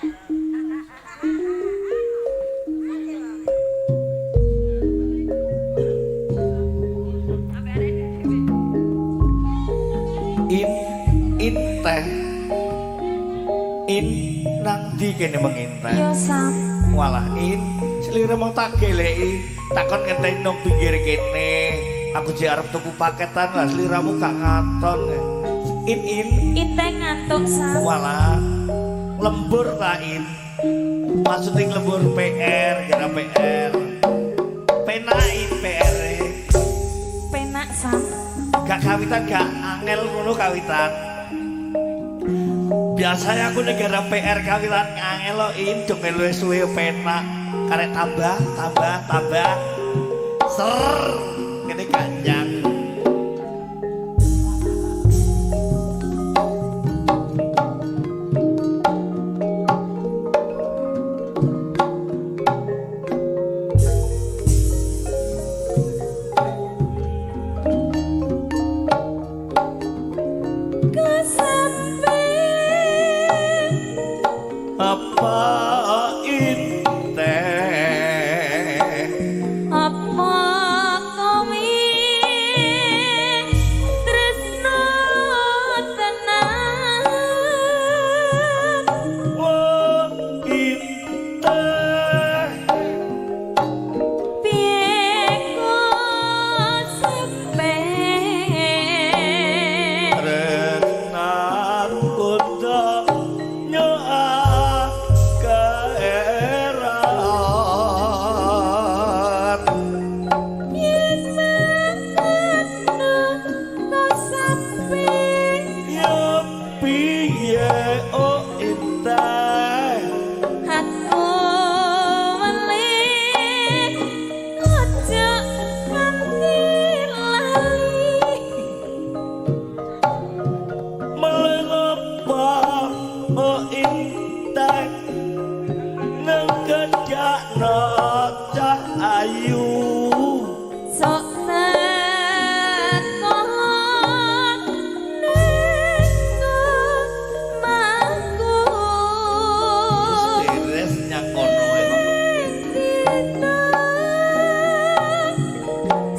In in teh. In nang ndi kene mengin teh? Ya Sam. Walah in slira mong tak geleki, takon ngenteni nang pinggir kene. Aku jek arep tuku paketan lah sliramu gak ngaton. In in Inte ngantuk Sam. Walah lembur ta in. Maksudnya lembur PR, kira PR. Penak in PR e. Penak Sam. Gak kawitan gak angel ngono kawitan. Biasanya aku negara PR kawitan angel lo in dong luwih suwe penak. Karek tambah tambah tambah. Ser kene ganjang. Apa inteh Apa kowe tresno tenan? Wah inteh Piye kok sampe tresnaku donya akhirat. Yen mangkono kok sampe Ya piye oh inteh aku welih ojo nganti lali. Melengapa oh inteh nang kejakno cah ayu. Sok tekon ning omahku. Wis beres nyang kono ae kok. Dina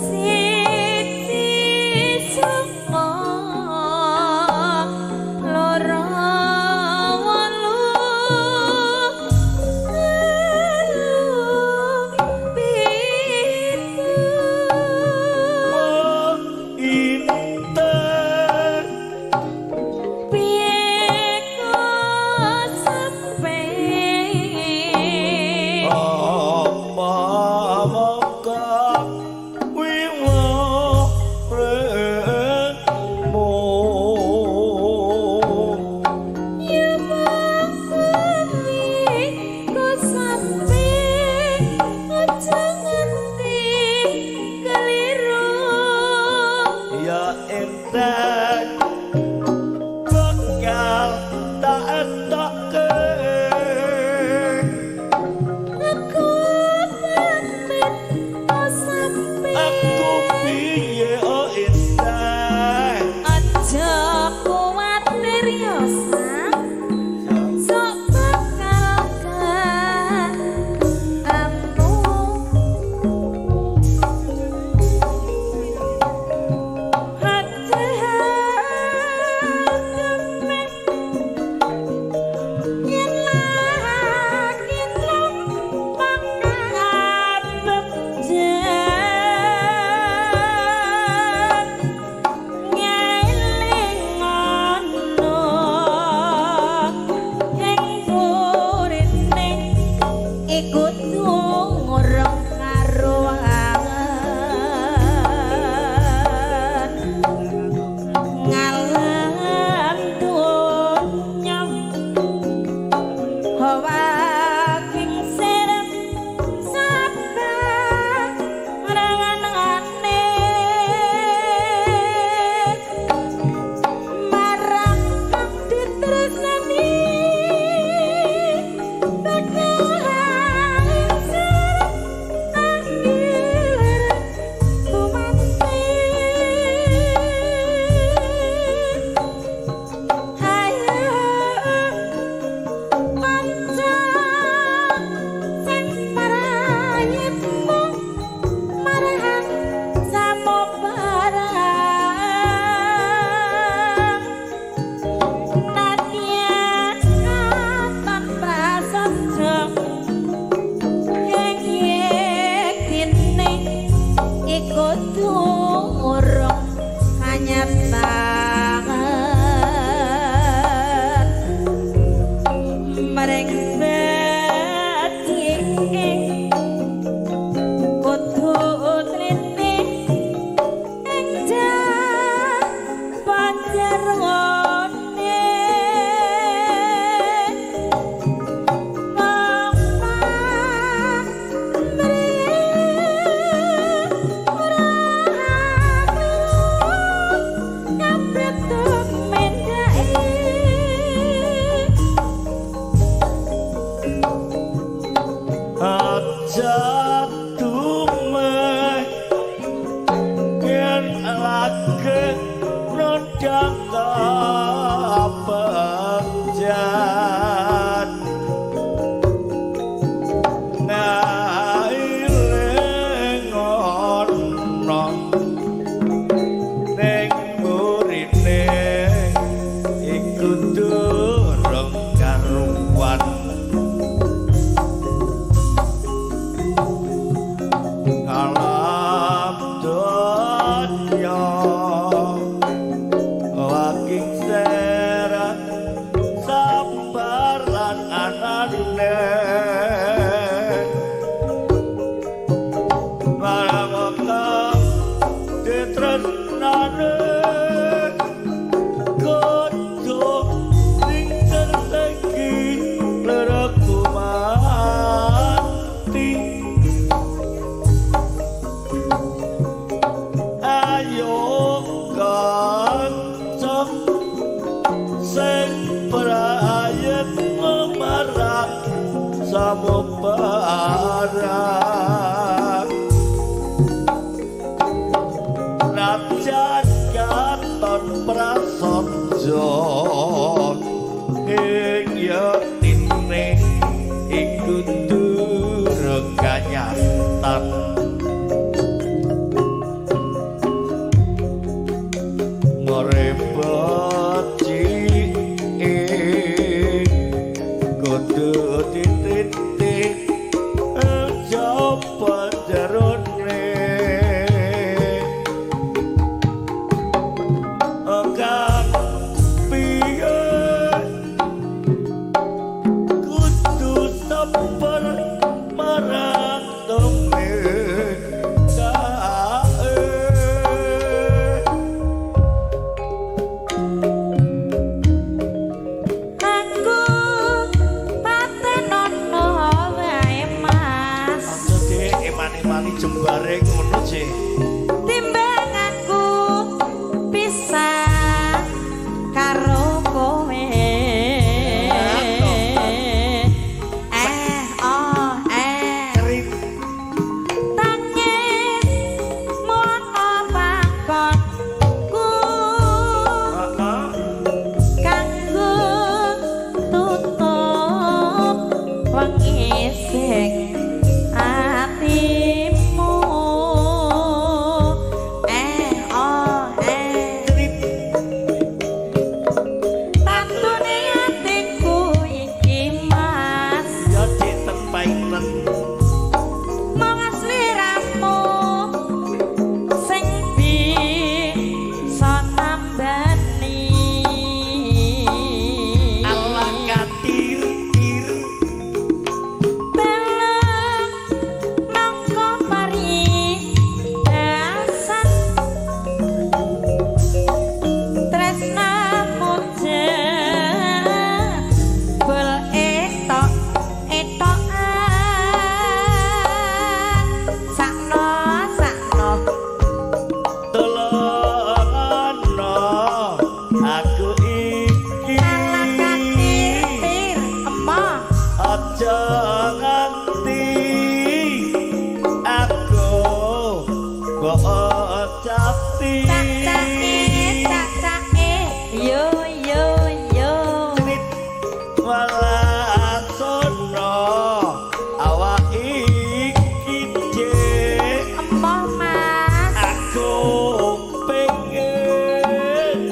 siji songo loro wolu telu pitu. Oh inteh Piye kok sampe apa mongko wiwaremu. Ya mangkono kok sampe aja nganti keliru. Ya entek bakal tak etokke. Aku pamit kok sampe Aku piye oh entek. Aja kuwatir ya Sam. Sok bakal ketemu. Hati-hati yen lagi numpang abekjan ngeling ngono ing burine iku durung karuan ngalam donya hawa king serep sabarangane marang kang ditresnani bakal serep akhir kumati. Ayo kanca. Mring becike kudu tliti ing panjerone Aja dumeh yen lagi nondang kapejan nailing ana ning burine iku durung karuan. Alam donya waking serat sabar lan anane marang ditresnane kudu sing tersegi lereku mati. Ayo kanca sing prayet marang samubarang najan katon prasaja ing yektine iku durung kanyatan. Mrepoti kudu tititik jaba jerone kang piye kudu sabar marang tumindake. Aku patenono wae Mas. Aja Dik, emane-mani jembare ngono Dik. Timbang aku pisah karo kowe. Eh oh eh. Cerit. Tangis mono pakonku. Heeh. Kanggo tutup wengi sing atimu. Eh oh eh. Cerit. Tantune atiku iki Mas. Ya Dik tepaiten. Mong sliramu sing bisa nambani. Allah katir-tir. Teleng mangko paribasan tresnamu jebul etok etokan sakno sakno. Tolongno aku iki. Alah katir-tir emoh. Aja nganti aku mbok ocapi. Cak-cake cak-cake yo yo yo. Cerit walasono awak iki Dik. Emoh Mas. Aku pengen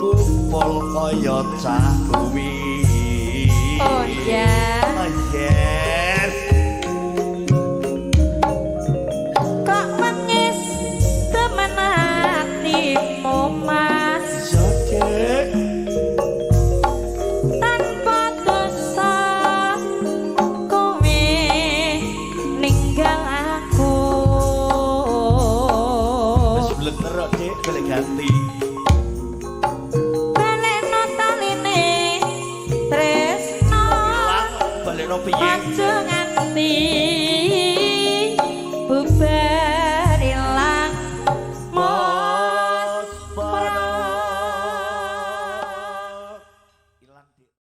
kumpul kaya cah kuwi. Oh ya. Oh yes. Kok wengis temen atimu Mas. Iya Dik. Tanpa dosa Golek ganti. Balekno taline tresno. Ilang, balekno piye? Aja nganti